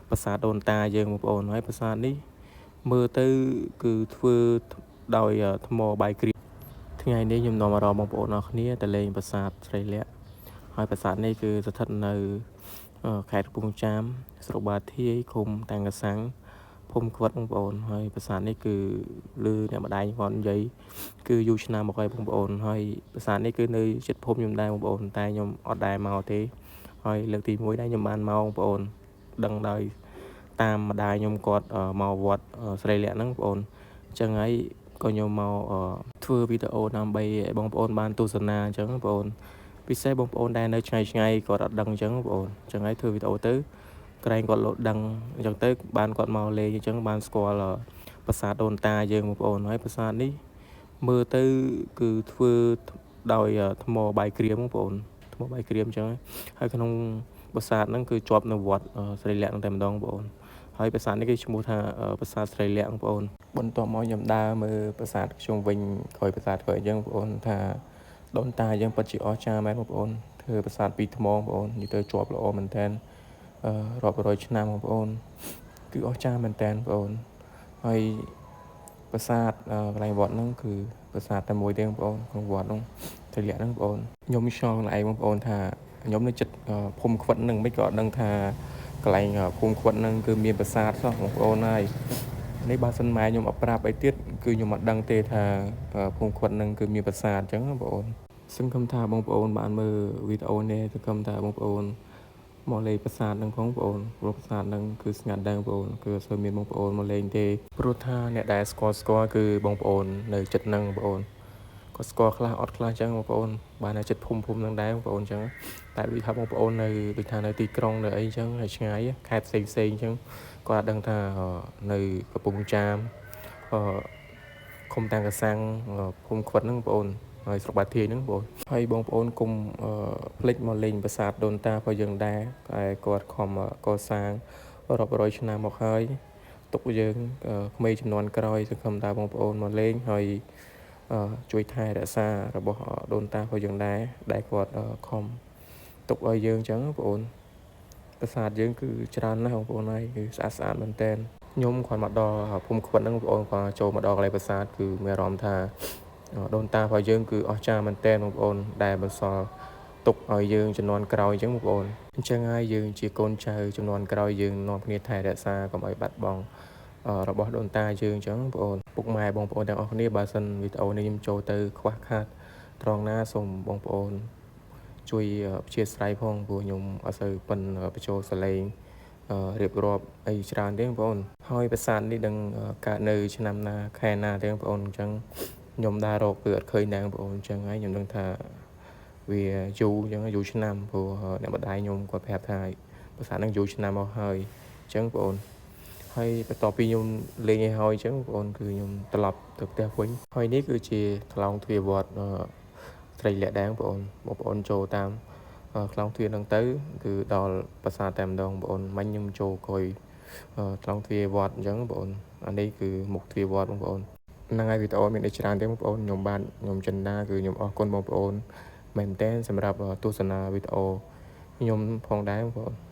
ប្រាសាទដូនតាយើងបងប្អូនហើយប្រាសាទនេះមើលទៅគឺធ្វើដោយថ្មបាយក្រៀមថ្ងៃនេះខ្ញុំនាំអារម្មណ៍បងប្អូនអរគ្នាទៅលេងប្រាសាទស្រីលក្ខហើយប្រាសាទនេះគឺស្ថិតនៅខេត្តកំពង់ចាមស្រុកបាធាយឃុំតាំងកសាំងភូមិក្វិតបងប្អូនហើយប្រាសាទនេះគឺឮអ្នកម្ដាយគាត់និយាយគឺយូរឆ្នាំមកហើយបងប្អូនហើយប្រាសាទនេះគឺនៅជិតភូមិខ្ញុំដែរបងប្អូនតែខ្ញុំអត់ដែរមកទេហើយលើកទី1ដែរខ្ញុំបានមកបងប្អូនដឹងដោយតាមម្ដាយខ្ញុំគាត់មកវត្តស្រីលក្ខហ្នឹងបងប្អូនអញ្ចឹងហើយក៏ខ្ញុំមកធ្វើវីដេអូដើម្បីឲ្យបងប្អូនបានទស្សនាអញ្ចឹងបងប្អូនពិសេសបងប្អូនដែលនៅឆ្ងាយឆ្ងាយគាត់អត់ដឹងអញ្ចឹងបងប្អូនអញ្ចឹងហើយធ្វើវីដេអូទៅក្រែងគាត់លោតដឹងអញ្ចឹងទៅបានគាត់មកលេងអញ្ចឹងបានស្គាល់ប្រាសាទដូនតាយើងបងប្អូនហើយប្រាសាទនេះមើលទៅគឺធ្វើដោយថ្មបាយក្រៀមបងប្អូនថ្មបាយក្រៀមអញ្ចឹងហើយក្នុងប្រាសាទហ្នឹងគឺជាប់នៅវត្តស្រីលក្ខហ្នឹងតែម្ដងបងប្អូនហើយប្រាសាទនេះគេឈ្មោះថាប្រាសាទស្រីលក្ខបងប្អូនបន្ទាប់មកខ្ញុំដើរមើលប្រាសាទជុំវិញក្រោយប្រាសាទក្រោយអញ្ចឹងបងប្អូនថាដូនតាយើងពិតជាអស្ចារ្យមែនបងប្អូនធ្វើប្រាសាទពីថ្មបងប្អូននិយាយទៅជាប់ល្អមែនតើរាប់រយឆ្នាំបងប្អូនគឺអស្ចារ្យមែនតើបងប្អូនហើយប្រាសាទកន្លែងវត្តហ្នឹងគឺប្រាសាទតែមួយទេបងប្អូនក្នុងវត្តហ្នឹងស្រីលក្ខហ្នឹងបងប្អូនខ្ញុំឆ្ងល់ខ្លួនឯងបងប្អូនថាខ្ញុំនៅចិត្តភូមិខ្វិតហ្នឹងមិនក៏អត់ដឹងថាកន្លែងភូមិខ្វិតហ្នឹងគឺមានប្រាសាទសោះបងប្អូនហើយនេះបើសិនម៉ែខ្ញុំអត់ប្រាប់អីទៀតគឺខ្ញុំអត់ដឹងទេថាភូមិខ្វិតហ្នឹងគឺមានប្រាសាទអញ្ចឹងបងប្អូនសង្ឃឹមថាបងប្អូនបានមើលវីដេអូនេះសង្ឃឹមថាបងប្អូនមកលេងប្រាសាទហ្នឹងផងបងប្អូនព្រោះប្រាសាទហ្នឹងគឺស្ងាត់ដែរបងប្អូនគឺអត់សូវមានបងប្អូនមកលេងទេព្រោះថាអ្នកដែលស្គាល់ស្គាល់គឺបងប្អូននៅចិត្តហ្នឹងបងប្អូនគាត់ស្គាល់ខ្លះអត់ខ្លះអញ្ចឹងបងប្អូនបាននៅចិត្តភូមិភូមិហ្នឹងដែរបងប្អូនអញ្ចឹងតែដូចថាបងប្អូននៅដូចថានៅទីក្រុងនៅអីអញ្ចឹងហើយឆ្ងាយខេត្តផ្សេងផ្សេងអញ្ចឹងគាត់អត់ដឹងថានៅកំពង់ចាមអឺឃុំតាំងកសាំងភូមិខ្វិតហ្នឹងបងប្អូនហើយស្រុកបាធាយហ្នឹងបងប្អូនហើយបងប្អូនកុំភ្លេចមកលេងប្រាសាទដូនតារបស់យើងដែរតែគាត់ខំកសាងរាប់រយឆ្នាំមកហើយទុកយើងក្មេងជំនាន់ក្រោយសង្ឃឹមថាបងប្អូនមកលេងហើយជួយថែរក្សារបស់ដូនតារបស់យើងដែរដែលគាត់ខំទុកឲ្យយើងអញ្ចឹងបងប្អូនប្រាសាទយើងគឺច្រើនណាស់បងប្អូនហើយគឺស្អាតស្អាតមែនតើខ្ញុំគាត់មកដល់ភូមិខ្វិតហ្នឹងបងប្អូនគាត់ចូលមកដល់កន្លែងប្រាសាទគឺមានអារម្មណ៍ថាដូនតារបស់យើងគឺអស្ចារ្យមែនតើបងប្អូនដែលបន្សល់ទុកឲ្យយើងជំនាន់ក្រោយអញ្ចឹងបងប្អូនអញ្ចឹងហើយយើងជាកូនចៅជំនាន់ក្រោយយើងនាំគ្នាថែរក្សាកុំឲ្យបាត់បង់របស់ដូនតាយើងអញ្ចឹងបងប្អូនពុកម៉ែបងប្អូនទាំងអស់គ្នាបើសិនវីដេអូនេះខ្ញុំចូលទៅខ្វះខាតត្រង់ណាសូមបងប្អូនជួយអធ្យាស្រ័យផងព្រោះខ្ញុំអត់សូវប៉ិនបញ្ចូលសលេងរៀបរាប់អីច្រើនទេបងប្អូនហើយប្រាសាទនេះដឹងកើតនៅឆ្នាំណាខែណាទេបងប្អូនអញ្ចឹងខ្ញុំដើររកគឺអត់ឃើញដែរបងប្អូនអញ្ចឹងហើយខ្ញុំដឹងថាវាយូរអញ្ចឹងយូរឆ្នាំព្រោះអ្នកម្ដាយខ្ញុំគាត់ប្រាប់ថាប្រាសាទហ្នឹងយូរឆ្នាំមកហើយអញ្ចឹងបងប្អូនហើយបន្ទាប់ពីខ្ញុំលេងឲ្យហើយអញ្ចឹងបងប្អូនគឺខ្ញុំត្រឡប់ទៅផ្ទះវិញហើយនេះគឺជាខ្លោងទ្វារវត្តស្រីលក្ខដែរបងប្អូនបងប្អូនចូលតាមខ្លោងទ្វារហ្នឹងទៅគឺដល់ប្រាសាទតែម្ដងបងប្អូនមិញខ្ញុំចូលក្រោយខ្លោងទ្វារវត្តអញ្ចឹងបងប្អូនអានេះគឺមុខទ្វារវត្តបងប្អូនហ្នឹងហើយវីដេអូមានអីច្រើនទេបងប្អូនខ្ញុំបាទខ្ញុំចិនដាគឺខ្ញុំអរគុណបងប្អូនមែនតើសម្រាប់ទស្សនាវីដេអូខ្ញុំផងដែរបងប្អូន។